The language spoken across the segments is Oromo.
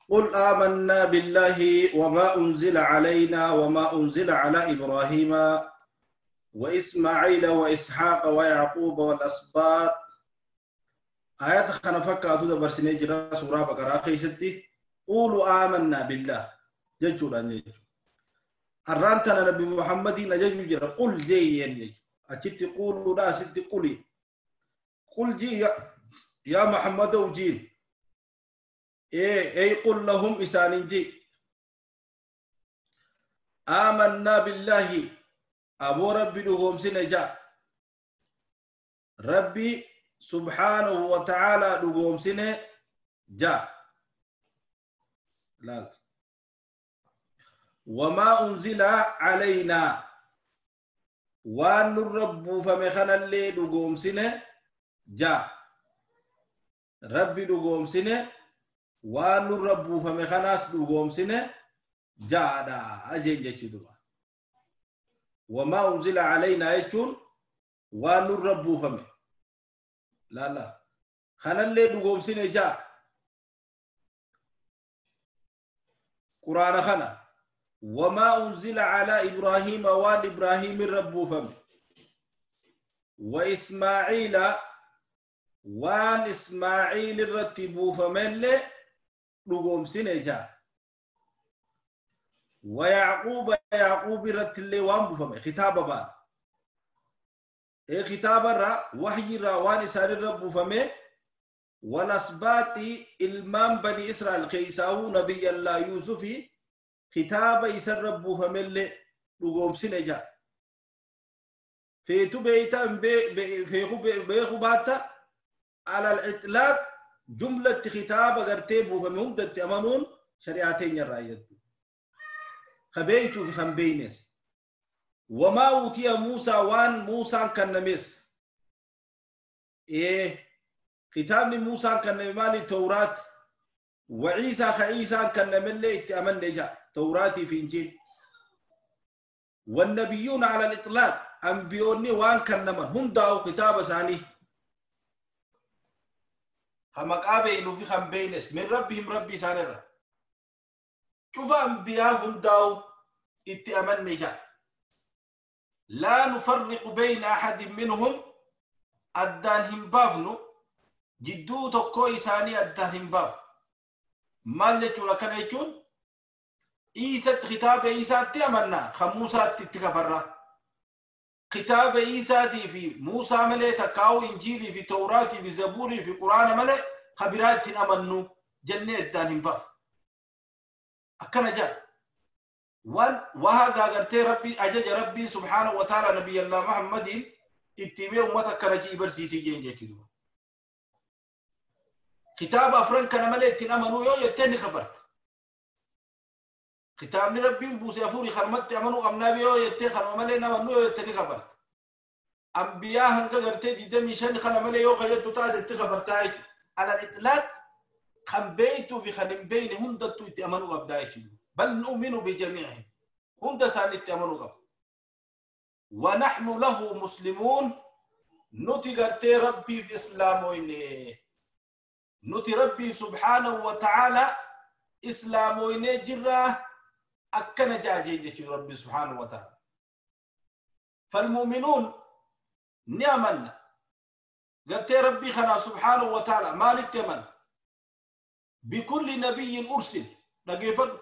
قل آمنا بالله وما أنزل علينا وما أنزل على إبراهيم وإسماعيل وإسحاق ويعقوب والأسباط آيات خنفك أتو برسني جرا سورة بقرة خيستي قولوا آمنا بالله ججورا ججو الرانتنا نبي محمد نججو جرا قل جي ججو أتشت قولوا لا ست قولي قل جي يا محمد وجين إيه أي قل لهم إسانين جي آمنا بالله أبو ربي لهم سنجا ربي سبحانه وتعالى لهم سنجا لا وما أنزل علينا وان الرب فمخنا اللي لهم سنجا ربي لهم سنجا waan nurra buufame kanaas dhugoomsine jaadha ajeen jechuu duba wamaa unzila alaynaa jechuun waan nurra buufame laala kanallee dhugoomsine jaa quraana kana wamaa unzila alaa ibraahiima waan ibraahiim irra buufame wa ismaaciila waan ismaaciil irratti buufamellee dhugoomsine jaa wa yacquuba yacquub irratti illee waan buufame kitaaba baana ee kitaaba irraa waxyi irraa waan isaan irra buufame walasbaati ilmaan bani israa'el keeysaahuu nabiyyallaa yuusufi kitaaba isarra buufame illee dhugoomsine jaa feetu beeyta feeku beeku baatta ala al-itlaaq جملة خطاب غرتي بوفمي هندت أمانون شريعتين الرأيت خبيتو في خمبينس وما أوتي موسى وان موسى كان نمس إيه خطاب موسى كان مالي توراة وعيسى خعيسى كان نملي اتأمن نجا توراتي في إنجيل والنبيون على الإطلاق أنبيوني وان كان نمن هم داو خطاب ثاني همقا بينو في خمبينس من ربهم ربي سانرا شوف أنبياء هم داو اتأمن نجا لا نفرق بين أحد منهم أدان بافنو جدو تكو إساني أدان باف مال يجو لكن يجون إيسا خطاب إيسا تأمنا خموسا تتكفر خطاب عيسى دي في موسى ملي تكاو إنجيلي في توراتي في زبوري في قرآن ملي خبرات أمنو جنة دانهم باف أكنا جاء وهذا قرتي ربي أجج ربي سبحانه وتعالى نبي الله محمد اتبع أمتك كرجي برسيسي جين جيكي خطاب أفرن كان ملي تنأمنو يو يتني خبرت خطاب ربي بوسي أفوري خرمت أمنو أمنابي يو يتني خرمت أمنو يو يتني خبرت أنبياء هنگا غرتي ديدمي شان خنا ملي يو غيتو تاد تخبرتاي على الإطلاق خنبيتو في خنبين هندتو يتأمنو قبدايك بل نؤمن بجميعهم هند سان يتأمنو قب ونحن له مسلمون نتي غرتي ربي في إسلامويني نتي ربي سبحانه وتعالى إسلامويني جرا أكن جاجي ربي سبحانه وتعالى فالمؤمنون نعمل قلت ربي خنا سبحانه وتعالى مالك تمن بكل نبي أرسل لقيفر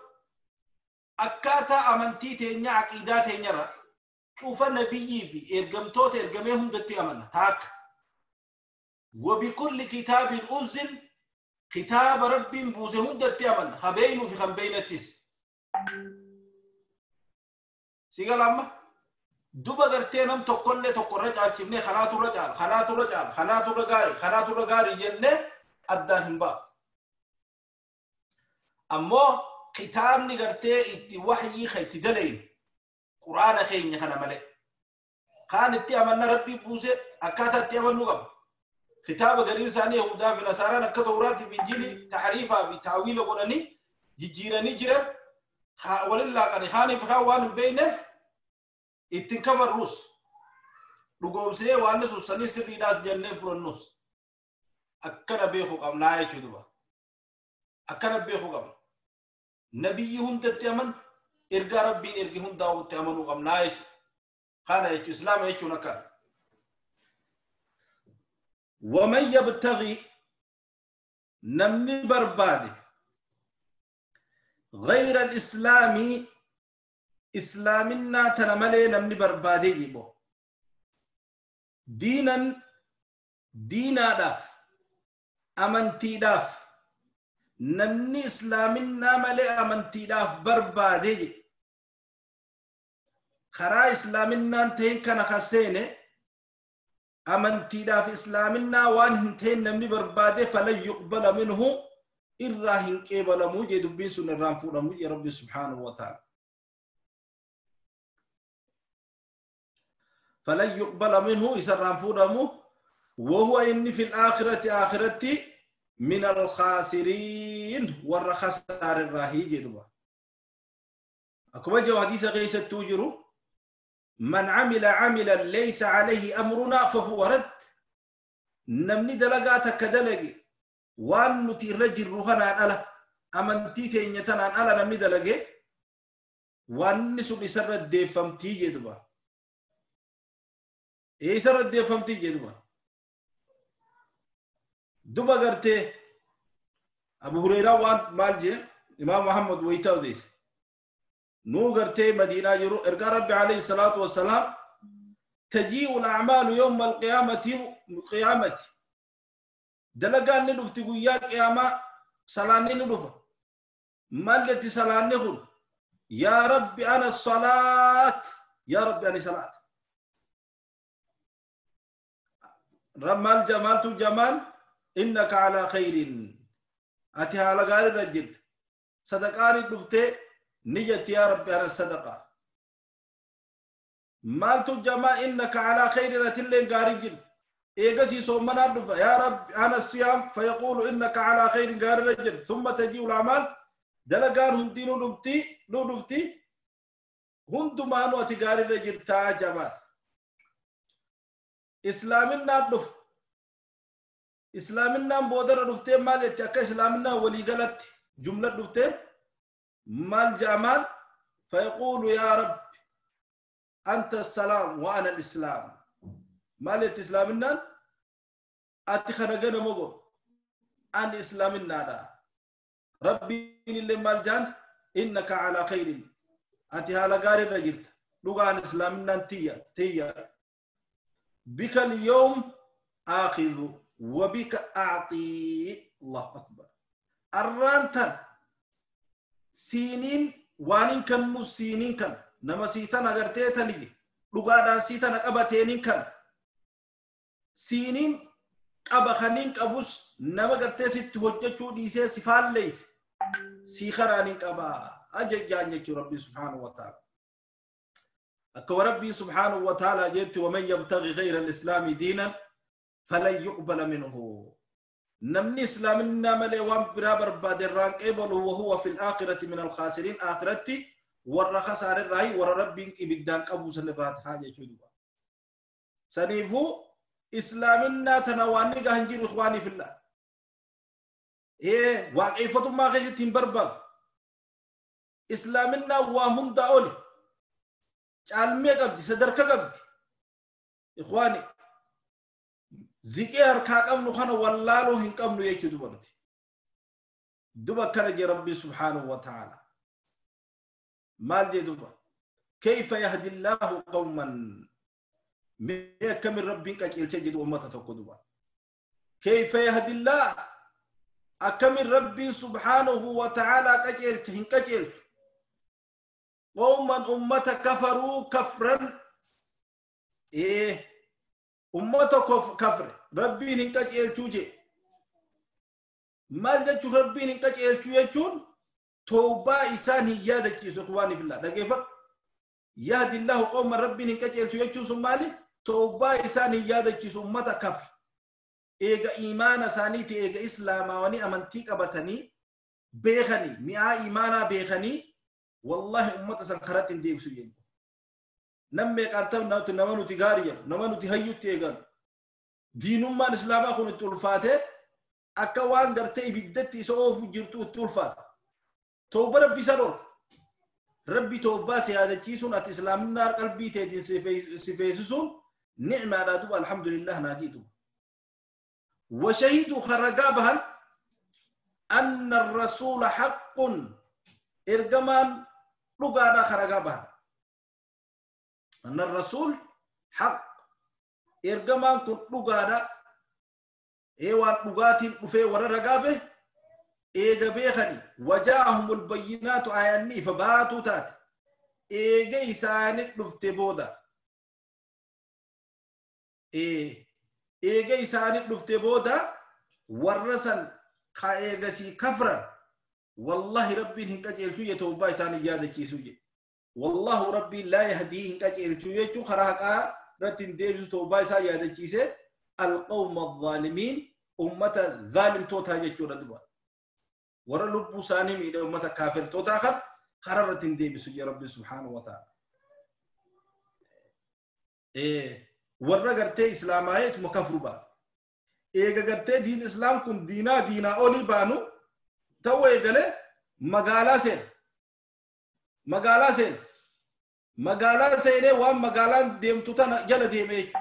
أكاتا أمنتي تينيا عقيدة تينيا شوف نبيي في إرقمتوت إرقميهم دتي أمنا تاك وبكل كتاب أنزل كتاب ربي بوزهم دتي أمنا خبينو في خبين التس سيقال أما دوبا غرتي نم tokkolle tokko irra caalchifnee kanaatu irra caala kanaatu irra caala kanaatu irra gaarii kanaatu irra gaarii jennee addaan hin baafu. Ammoo kitaabni gartee itti waxyii ka itti dalayin quraana keenya kana malee kaan itti amanna rabbii buuse akkaataa itti amannuu qaba. Kitaaba gariin isaanii Yahudaa fi Nasaaraan akka Tawraatii fi Injiilii taxriifaa fi taawiila godhanii jijjiiranii jiran walin laaqanii kaaniif kaan waan hin beekneef ittiin kafarruus dhugoomsinee waan sun sanii sirriidhaas jennee fudhannus akkana beekuu qabnaa jechuudha. Akkana beekuu qabna. Nabiyyi hundatti aman, ergaa Rabbiin erge hundaa'utti amanuu qabnaa jechuudha. Kana jechuun Islaama jechuun akkana. Waman yabtaghi, namni barbaade, غير الإسلام, islaaminaa tana malee namni barbaade jibo, diinan, diinaadhaaf, amantiidhaaf, namni islaaminaa malee amantiidhaaf barbaade jedhe, karaa islaaminaan ta'in kana kan seene, amantiidhaaf islaaminaa waan hin ta'in namni barbaade, falan yuqbala minhu, irraa hin qeebalamuu jee. Dubbiin sun irraan fuudhamu jee Rabbi subhaanahu wa ta'ala. Falan yuqbala minhu, isarraan fuudhamu. وهو إني في الآخرة، آخرتي، من الخاسرين، ور خسار الراهي جدوا. أكما جو حديث غيث توجرو: من عمل عملا ليس عليه أمرنا فهو رد. Namni dalagaa takka dalage, waan nuti irra jirru kanaan ala, amantii teenya tanaan ala namni dalage, wanni sun isarra deeffamtii jedhuba. Isarra deeffamtii jedhuba. Duba gartee Abu Hureyraa waan maal jee? Imaam Muhammad wayita odeesse. Nuu gartee Madiinaa jiru, ergaa Rabbi alayhi salaatu wassalaam: تجيء الأعمال يوم القيامة، قيامة dalagaan ni dhufti guyyaa qiyaamaa. Salaanni ni dhufa. Maal jetti salaanni kun? "Yaa Rabbi, ana salaat. Yaa Rabbi, ani salaat." Maal maaltu jamaan? "Innaka alaa khayrin, ati haala gaarii irra jirta." Sadaqaan dhuftee ni jetti: "Yaa Rabbi, ana sadaqaa." Maaltu jamaa? "Innaka alaa khayrin, atilleen gaarii jirta." Eegasii soommanaan dhufa: "Yaa Rabbi, ana siyaam." Fayaquulu: "Innaka alaa khayrin, gaarii irra jirta." Thumma taji'u al-a'maal, dalagaan hundinuu dhufti, nu dhufti, hundumaanuu ati gaarii irra jirtaa jamaan. Islaaminaan dhufu. Islaaminaan boodarra dhuftee maal jetti? Akka islaaminaan waliigalatti jumla dhuftee maal jaamaan? Fayaquulu: "Yaa Rabbi, anta assalaam wa ana alislaam." Maal jetti islaaminaan? Ati kana ganama godhu, ani islaaminaadha. Rabbiin illee maal jaan? "Innaka alaa khayrin, ati haala gaarii irra jirta. Dhugaan islaaminaan tiyya tiyya. Bika alyawm aakhidhu wa bika a'tii." Allahu akbar! Arraan tan siiniin waanin kannu, siiniin kan nama sii tana agartee tani dhugaadhaan sii tana qabateeniin kan siiniin qaba, kaniin qabus nama gartee sitti hojjechuu dhiisee si faalleeyse sii karaaniin qaba ajajjaan jechuu Rabbiin subhaanahu wa ta'ala. Akka Rabbiin subhaanahu wa ta'ala jetti: "Waman yabtaghi ghayra al-islaami diinan falan yuqbala minhu." Namni islaaminaa malee waan biraa barbaade irraan qeebalu. Wahuwa fi al-aakhirati min al-khaasiriin, aakiratti warra kasaarerraayi, warra Rabbiin ibiddaan qabu san irraa tahaa jechuu duba. Saniifuu islaaminaa tana waan ni gahan jiru, ikhwaanii fillah. Ee, waaqeffatummaa keessatti hin barbaadu. Islaaminaa waa hundaa oli caalmee qabdi, sadarka qabdi. Ikhwaani, ziqee harkaa qabnu kana wallaaluu hin qabnu jechuu duba nuti. Duba akkana jee Rabbii subhaanahu wa ta'ala. Maal jee duba? Kayfa yahdi Allahu qawman, mee akkamin Rabbiin qaceelche jedhu ummata tokko duba? Kayfa yahdi Allah, akkamin Rabbiin subhaanahu wa ta'ala qaceelche, hin qaceelchu, qawman, ummata, kafaruu, kafran, ee ummata kafre Rabbiin hin qaceelchuu jee. Maal jechuun Rabbiin hin qaceelchuu jechuun? Tawbaa isaan hin yaadachiisu. Ikhwaani fillah, dhageeffadhu. Yahdi Allahu qawman, Rabbiin hin qaceelchu jechuun sun maali? Tawbaa isaan hin yaadachiisu. Ummata kafre, eega imaana isaaniiti, eega islaamaawanii amantii qabatanii beekanii, mi'aa imaanaa beekanii, wallahi ummata san karatti hin deebisu jennu. Nam meeqaan tam nama nuti gaarii jedhu, nama nuti hayyutti eegalu, diinummaan islaamaa kun itti ulfaatee, akka waan gartee ibiddatti isa oofu jirtu itti ulfaata. Tawba rabbi isa dhorka. Rabbi tawbaa si yaadachiisuun ati islaaminaa qalbii teetiin si feesisuun nicmaadha duba alhamdulillah naatii duba. وشهدوا خرقابها أن الرسول حق إرجمان لقانا خرقابها أن الرسول حق إرجمان لقانا إيوان لقاتين وفي ورا رقابه إيجا بيخني وجاءهم البينات آياني فباتوا تات إيجا إساني لفتبودا إيجا إساني لفتبودا ورسن كإيجا سي كفرا والله ربي هنك أجلتو يتوبا إساني يادا كيسوجي والله ربي لا يهديه هنك أجلتو يتو خراقا رتين ديبسو توبا إساني يادا كيسي القوم الظالمين أمة ظالم توتا يجو ردوا ورا لبو ساني ميدا أمة كافر توتا خر خررتين ديبسو يا ربي سبحانه وتعالى إيه ورا قرتي إسلامية مكفر با إيه قرتي دين إسلام كن دينا دينا أولي بانو تو إيه مقالة سين مقالة سين مقالة سين وان مقالة ديم توتا جل ديميك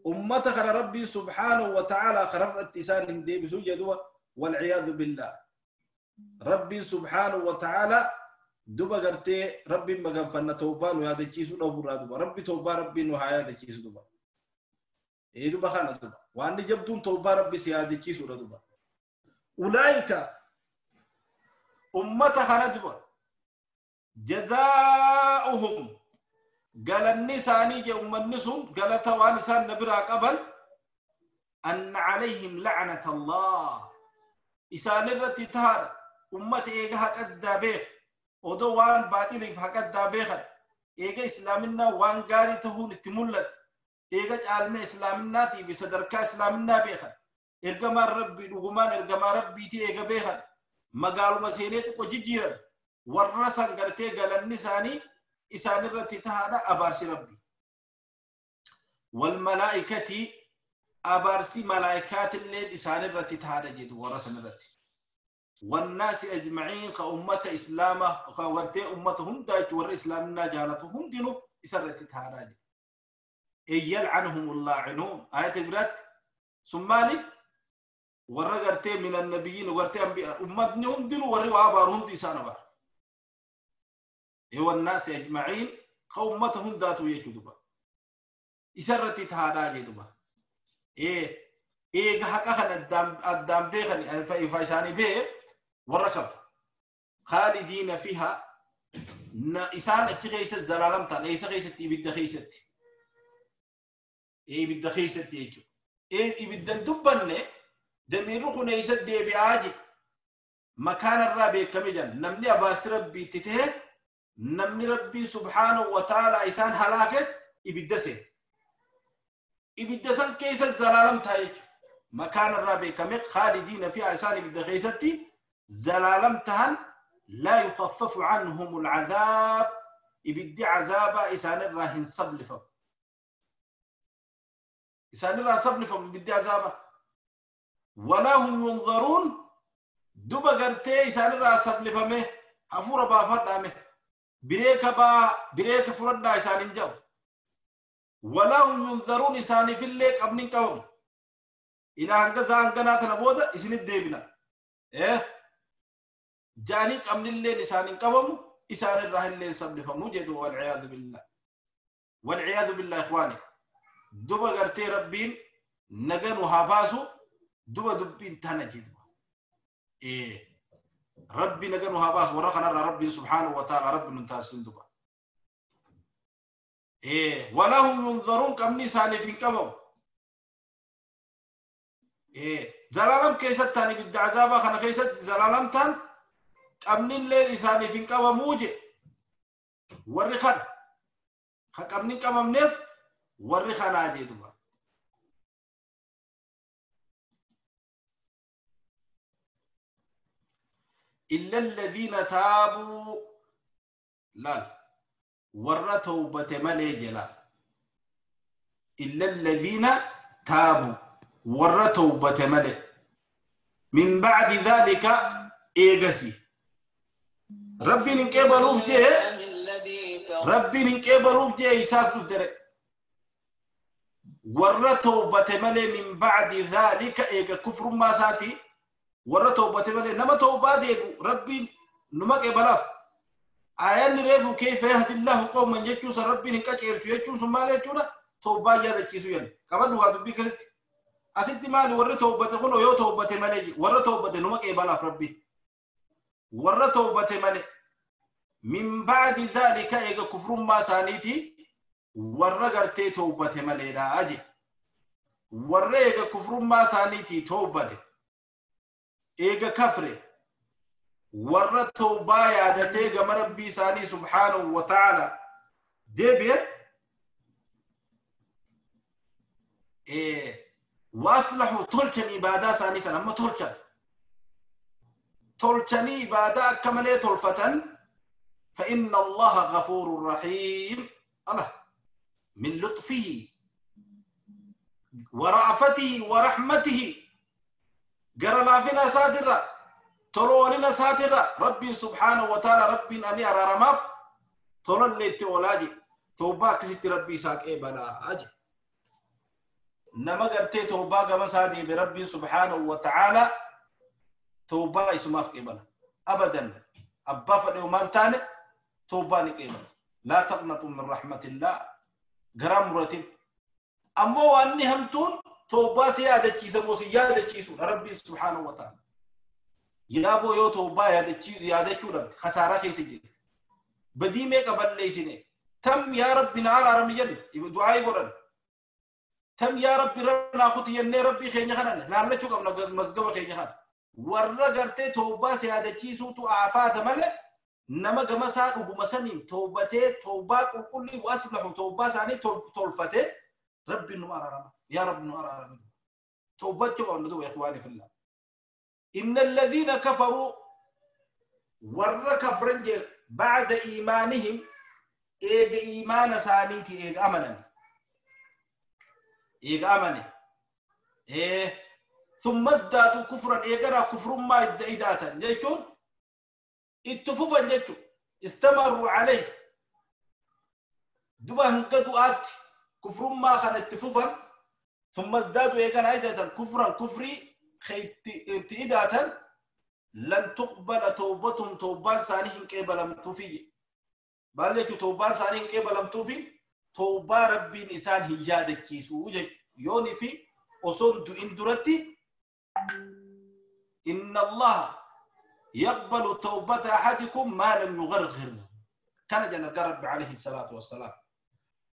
أمة خر ربي سبحانه وتعالى خررت إسان ديبسو جدوا والعياذ بالله ربي سبحانه وتعالى دوبا قرتي ربي مغفرنا توبان وهذا كيسو دبورا دوبا ربي توبا ربي نهاية هذا كيسو دوبا إيه دوبا خانا دوبا وأن جبتون توبا ربي سيادة كيسو دوبا أولئك أمة خانا دوبا جزاؤهم قال النساني جاء أم النسهم قال توانسان نبرا قبل أن عليهم لعنة الله إسان الرتي تهار أمة إيجا حق بيخ ودو وان باطل حق بيخ إيجا إسلامنا وان قاري تهون تملت إيجا عالم إسلامنا تي بصدرك إسلامنا بيخ إرجما ربي لغمان إرجما ربي تي إيجا بيخ مقالوا مسينيت وجيجير ورسن قرتي قال النساني إسان الرتي تهانا أبارسي ربي والملائكة أبارسي ملائكات الليل إسان الرتي تهانا جد ورسن الرتي والناس أجمعين كأمة إسلامة وكورتي أمتهم دايت ور إسلامنا جالتهم دينو إسان الرتي تهانا جد إن يلعنهم اللاعنون آية برات ثم ورغرتي من النبيين ورتي أنبياء أمتهم دينو وري وابارهم دي إسان بار هو الناس أجمعين قومتهم ذاتو يجدبا إسرتي تهادا جدبا إيه إيه حقا خن الدام بيخن فإفاشاني بيه وركب خالدين فيها إسان أتشغيس الزلالم تان إيسا غيست إبدا خيست إيه إبدا خيست يجو إيه إبدا دبن دميروخ نيسا دي بياجي مكان الرابي كمجان نمني أباس ربي تتهد نمني ربي سبحانه وتعالى إسان هلاكت إبدسه إبدسن كيس الزلالم تايك مكان الرابي كمق خالدين فيها إسان إبدخيستي زلالم تهن لا يخفف عنهم العذاب إبدي عذاب إسان الراهن صبلفم إسان الراهن صبلفم إبدي عذاب ولا هم ينظرون دوبا قرتي إسان الراهن صبلفمه حفور بافر بريك با بريك فردا إسان جو ولا هم ينظرون إسان في الليل أبنين كهم إلى هنجز هنجنا تنبودا إسان الدبنا إيه جانيك أمن الليل إسان كهم إسان الراه الليل سبب فموجد والعياذ بالله والعياذ بالله إخواني دبا قرتي ربين نجن وهاباسو دبا دبين تنجد إيه ربي نجن وهاباس ورقنا ربي سبحانه وتعالى رب ننتاس دبا إيه ولهم ينظرون كم نسان في كم إيه زلالم كيست تاني بالعذاب خنا كيست زلالم تان كم الليل إساني في كم موجة ورخان كم كم نف ورخان عادي دبا إلا الذين تابوا لا ور توبة ملي جلا إلا الذين تابوا ور توبة ملي من بعد ذلك إيغسي Rabbiin hin qeebaluuf jee Rabbiin hin qeebaluuf jee isaas dhufte warra tawbate malee min ba'di dhaalika eega kufrummaa isaati warra tawbate malee nama tawbaa deebu Rabbiin numa qeebalaaf aayanni reefu kayfa yahdillahu qawman jechuun san Rabbiin hin qaceelchu jechuun sun maal jechuudha tawbaa yaadachiisu jenna qabadhu waa dubbii keessatti asitti maali warri tawbate kun yoo tawbate malee warra tawbate numa qeebalaaf Rabbiin warra tawbate malee min ba'di dhaalika eega kufrummaa isaaniiti warra gartee tawbate maleedha aje warra eega kufrummaa isaaniiti tawbate eega kafre warra tawbaa yaadatee gama rabbii isaanii subhaanahu wa ta'ala deebi'e waaslahu tolchan ibaadaa isaanii tan amma tolchan tolchanii ibaadaa akka malee tolfatan فإن الله غفور رحيم الله من لطفه ورأفته ورحمته قرى لافنا ساترة تلولنا ساترة ربي سبحانه وتعالى ربي أني أرى رماف تلول لي تولادي توبا كسيت ربي ساك إيه بلا أجي نما قرتي توبا كما سادي بربي سبحانه وتعالى توبا اسمه في بلا أبدا أبا فلو تاني توبا نقيمة لا تقنطوا من رحمة الله غرام رتب أما وأني همتون توبا سيادة كيسة وسيادة كيسة ربي سبحانه وتعالى يا بو يو توبا يادة كيسة خسارة كيسة جد بدي ميك أبل ليسنة تم يا ربي نار عرمي جن دعاء قرن تم يا ربي رنا قطي ين ربي خيني خنا نار لشوك أبنا مسجوا خيني خنا warra gartee tawbaa siyaadachiisuutu aafaata malee nama gama isaa dhuguma saniin tawbatee tawbaa qulqullii waaslahu tawbaa isaanii tolfatee rabbiin nu araarama yaa rabbi nu araarama tawbachuu qabna duuba ikhwaani fillah inna alladhiina kafaruu warra kafran jee ba'da iimaanihim eega iimaana isaaniiti eega amanan eega amane ثم ازدادوا كفرا ايغرا كفر ما اداتا جيتون اتفوفا جيتو استمروا عليه دبا هنقدوا ات كفر ما كان اتفوفا ثم ازدادوا ايغرا اداتا كفرا كفري خيت اداتا لن تقبل توبتهم توبان سانيهم قبل توفي بالك توبان سانيهم قبل توفي توبا ربي انسان هيادكيسو يوني في osoo du'in duratti إن الله يقبل توبة أحدكم ما لم يغرغر كان جل رب عليه الصلاة والسلام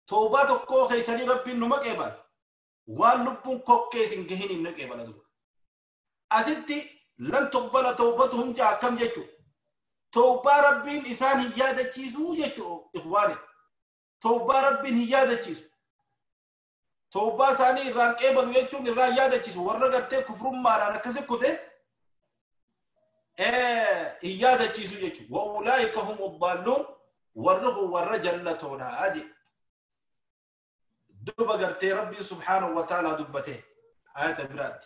توبة كو خيسني ربي نما قبل واللبون كوكيس إنكهين نما قبل دو أستي لن تقبل توبتهم جاء كم جتو توبة ربي إنسان هيادة كيسو جتو إخواني توبة ربي هيادة كيسو توبة ساني ران قبل يجون الران يادة ورا قرتي كفر ما أنا كسب كده إيادة كيسو يجون وأولئك هم الضالون ورغوا ورجلتون أجي دب قرتي ربي سبحانه وتعالى دبته آية براد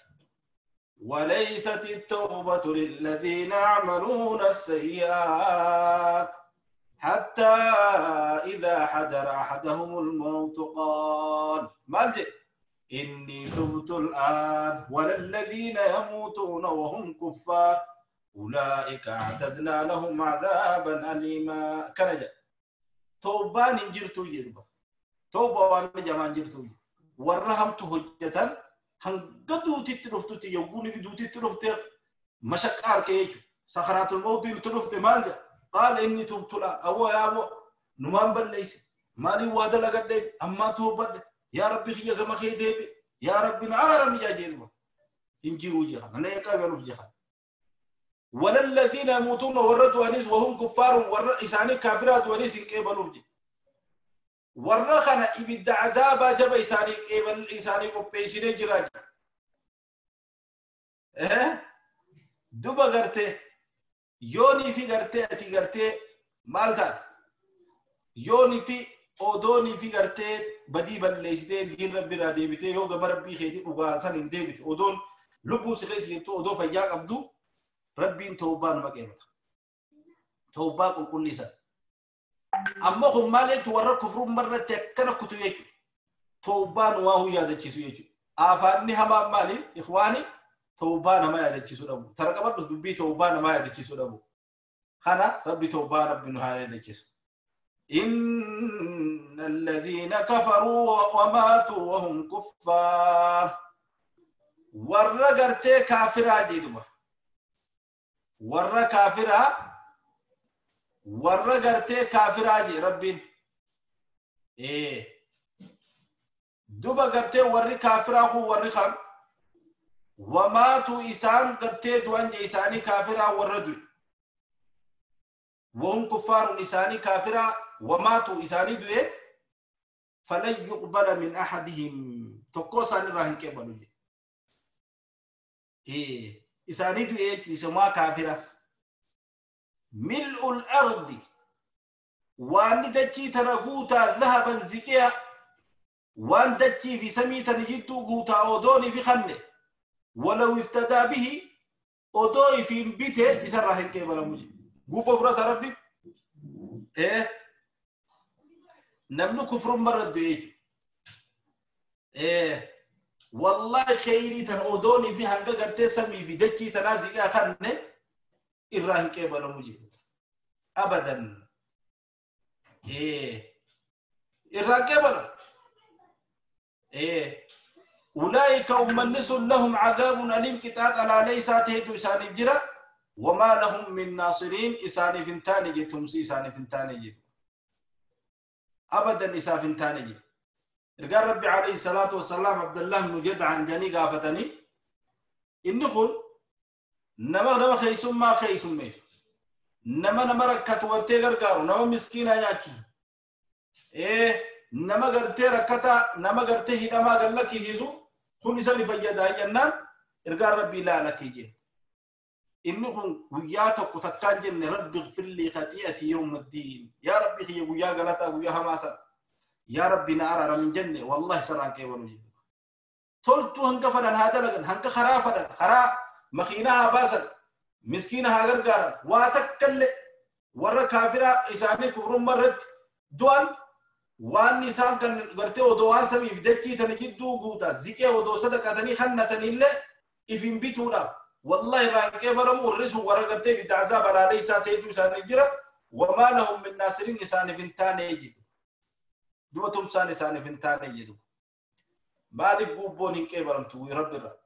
وليست التوبة للذين يعملون السيئات حتى إذا حضر أحدهم الموت قال مالجئ إني تبت الآن ولا الذين يموتون وهم كفار أولئك أعتدنا لهم عذابا أليما كنجا توبان انجرتو جربا توبة وان جمان جرتو ورهم تهجة هنقدو تترفتو تيوغوني في دو تترفت مشقار كيجو سخرات الموت تترفت مالجا قال إني تبت لا أبو يا أبو نمان بليس مالي وادا لقد أما توبت يا ربي خيا كما خي ديبي يا ربي نارا رمي جاجيروا إنجيروا جيخان أنا يقابلوا جيخان ولا الذين يموتون وردوا أنيس وهم كفار ور إساني كافرات ونيس قبلوا جي ورخنا إبد عذاب جب إساني قبل إساني قبيسين جراج دوبا غرته yooni fi gartee ati gartee maal taate yooni fi odooni fi gartee badii balleessitee diin rabbi irraa deebitee yoo gama rabbii keetii dhugaa san hin deebite odoon lubbuu si keessa jirtu odoo fayyaa qabdu rabbiin toobaa numa qeebala. Tawbaa qulqulliisa. Ammoo kun maal jechuun warra kufrummaa irratti akkana kutu jechuudha. Tawbaan waa hu yaadachiisu jechuudha. Afaanni hamaan maali? Ikhwaani tawbaa nama yaadachiisuu dhabu. Tara qabadhu dubbii tawbaa nama yaadachiisuu dhabu. Kana rabbi tawbaa rabbi nu haa yaadachiisu. إن الذين كفروا وماتوا وهم كفار warra gartee kaafiraa jedhuma. Warra kaafiraa warra gartee kaafiraa jedhe rabbiin. Duba gartee warri kaafiraa kun warri kam wamaatu isaan gartee du'an je isaanii kaafiraa warra du'e. Wahum kuffaarun isaanii kaafiraa wamaatu isaanii du'e falan yuqbala min ahadihim tokko isaanirraa hin qeebalu jedhe. Isaanii du'e jechuun isumaa kaafira. Mil'ul ardi waan dachii tana guutaa dhahaban ziqiya waan dachii fi samii tana jidduu guutaa odoonii fi kanne walaw iftadaa bihi odoo ifiin bite isarraa hin qeebalamu jedhe. Guubboo fudhata rabbi. Namni kufrummaa irra du'e jechuudha. Wallahi khayrii tan odoonii fi hanga gartee samii fi dachii tanaa ziqaa kanne irraa hin qeebalamu jedhe. Abadan. Irraa hin qeebalamu. Ulaa'ika ummanni sun lahum cadaabun aliim qixaaxa laalee isaa ta'etu isaaniif jira. وما لهم من ناصرين إساني فنتاني جي تمسي إساني فنتاني جي أبدا إساني فنتاني جي. رجال ربي عليه الصلاة والسلام عبد الله بن جدعان جاني قافتني إنه نما نما خيسم ما خيسم ميش نما نما ركت ورتي غرغارو نما مسكينة ياچو نما غرتي ركتا نما غرتي هدما غلكي هيزو كن إساني فيدا جنان رجال ربي لا لكي جي. إنهم ويا tokko takkaan jenne rabbi ighfir li khati'ati yawm ad-din ya rabbi khiya guyyaa galataa guyyaa hamaasa ya rabbi na araara min jenne wallahi saraan qeebalu jedhu. Toltuu hanga fadhan haa dalagan hanga karaa fadhan karaa makiinaa haa baasan miskiina haa gargaaran waa takkallee warra kaafiraa isaanii kufrummaa irratti du'an waan isaan kan gartee odoo waan samiif dachii tana jidduu guutaa ziqee odoo sadaqatanii hannatanillee ifin bituudhaaf والله رانكي برمو الرسو ورقتي بالعذاب على ليس تيتو سان جرا وما لهم من ناصرين سان فنتان يجد دوتهم سان سان فنتان يجد مالك بوبون كي برمتو رب الرب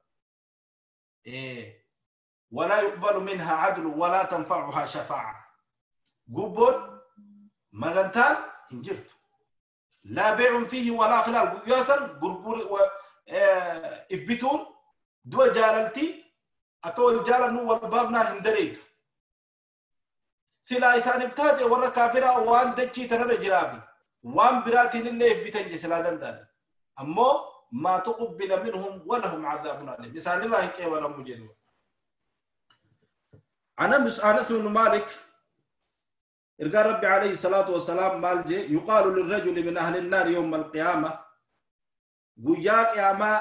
ولا يقبل منها عدل ولا تنفعها شفاعة قبول مغنتان انجرت لا بيع فيه ولا خلال قياسا قرقور اثبتون دو جاللتي akka wal jaalannu wal baafnaan hin dareegu. Silaa isaaniif taate warra kaafiraa waan dachii tanarra jiraafi waan biraatiin illee if bitan je silaa danda'an. Ammoo maa tuqbila minhum walahum cadaabun aliim. Isaanirraa hin qeebalamu jedhu. Anas ibnu Maalik ergaa Rabbi alayhi salaatu wasalaam maal jee yuqaalu lirrajuli min ahli nnaari yawma alqiyaama guyyaa qiyaamaa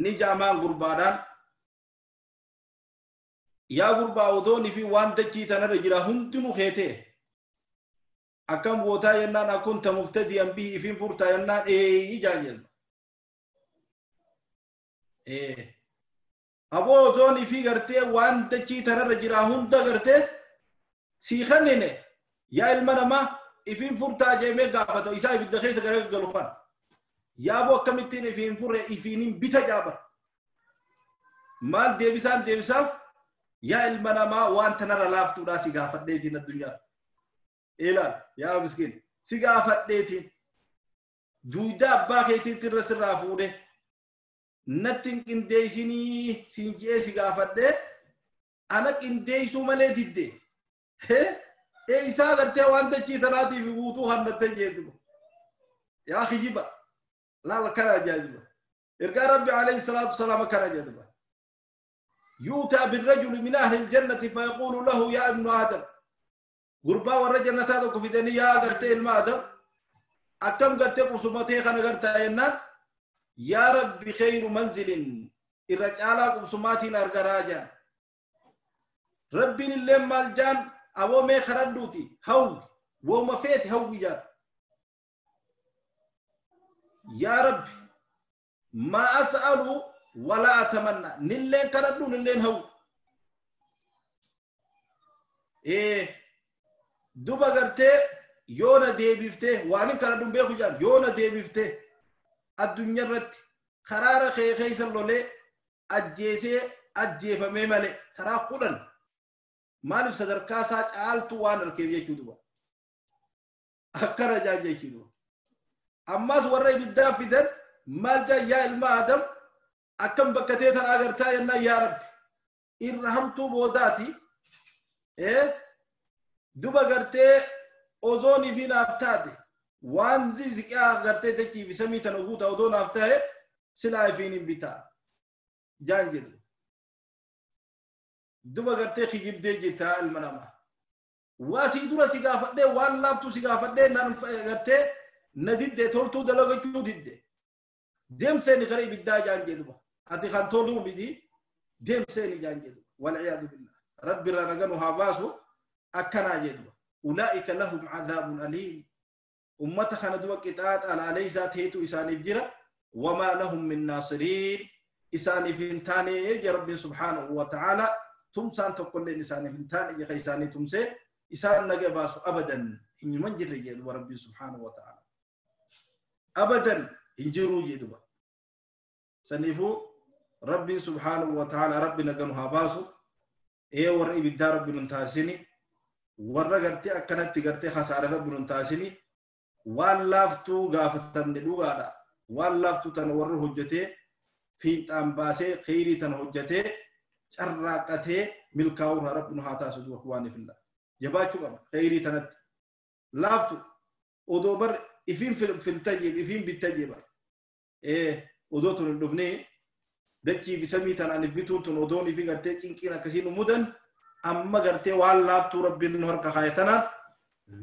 ni jaamaan gurbaadhaan yaa gurbaa odoonii fi waan dachii tanarra jira hundinuu keetee akkam gootaa jennaan akunta muftadiyan bihi ifin furtaa jennaan ijaan jedhu. Aboo odoonii fi gartee waan dachii tanarra jira hunda gartee sii kennine yaa ilma namaa ifin furtaa jeemee gaafata isaa ibidda keessa garagalu kana. Yaa aboo akkamittiin ifiin furre ifiinin bita jaaba. Maal deebisaan deebisaaf yaa ilma namaa waan tanarra laaftuudhaa si gaafadheetiin addunyaa. Ilaal yaa miskiin si gaafadheetiin duudaa abbaa keetiitti irra sirraa fuudhe natti hin qindeessinii siin je'ee si gaafadhee ana qindeessuu malee didde. Isaa gartee waan dachii tanaatiif guutuu hannattee jeetu. Yaa kijiba laala kana ajaa'iba. Ergaa Rabbi alayhi salaatu wasalaam akkana jedhuba. يؤتى بالرجل من أهل الجنة فيقول له يا ابن آدم غربا ورا جنتاتك في دنيا غرتي المادم أكم غرتي قسمتي خنا غرتا ينا يا ربي خير منزل الرجال قسماتي أرجراجا ربي اللي مالجان Aboo mee kadhadhuuti hawwi wooma feete hawwi jaan. Yaa Rabbi ma as'alu wala atamanna nilleen kadhadhu nilleen hawwi. Duba gartee yoo na deebiftee waan hin kadhadhu hin beeku jaan yoo na deebiftee addunyaa irratti karaara kee keessa lolee ajjeesee ajjeefamee malee karaa 10 maaliif sadarkaa isaa caaltu waan arkeef jechuu duba akkana jaan jechuu duba ammas warra ibiddaa fidan maal jaan yaa ilma Adam akkam bakka tee tan agartaa jennaan yaa Rabbi irra hamtuu boodaati duba gartee ozoonii fi naaf taate waan ziziqaa gartee dachii fi samii tana guuta odoo naaf ta'e silaa ifiin hin bitaa jaan jedhu. Duba gartee kijibdee jirta ilma namaa. Waa sii dura si gaafadhee waan laaftuu si gaafadhee naan gartee na didde toltuu dalagachuu didde. Deemseeni gara ibiddaa jaan jedhu. Ati kan toluu miti deemseeni jaan jedhu. Walciyaadu billah. Rabbi irraa naga nu haa baasu akkanaa jedhu. Ulaa'ika lahum cadaabun aliim. Ummata kana duba qixaaxa alaalee isaa ta'etu isaaniif jira. Wamaa lahum min naasiriin. Isaaniif hin taane jee Rabbiin subhaanahu wa ta'aala. Tumsaan tokkolleen isaaniif hin taane jee isaanii tumsee isaan naga baasu abadan hin jirre jee duba Rabbiin subhaanahu wa ta'aala. Abadan hin jiruu jee duba. Saniifuu Rabbiin subhaanahu wa ta'aala Rabbi naga nu haa baasu. Warra ibiddaa Rabbi nun taasisini. Warra gartee akkanatti gartee hasaara Rabbi nun taasisini. Waan laaftuu gaafatamne dhugaadha. Waan laaftuu tana warra hojjetee fiixaan baasee kheyrii tana hojjetee carraaqqatee milkaa'uu Rabbi nu haa taasisu du'a waan ifilla. Jabaachuu qabna kheyrii tanatti. Laaftu odoo bar ifiin filta jeeb ifiin bitta jeeba. Odoo tun hin dhufnee dachii fi samii tanaan if bituun tun odoon ifi gartee cinqiin akkasiin nu mudan amma gartee waan laaftuu Rabbiin nu harka kaa'e tanaan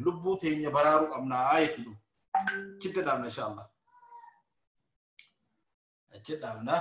lubbuu teenya baraaruu qabnaa jechuudha. Achitti dhaabna insha Allah. Achitti dhaabna.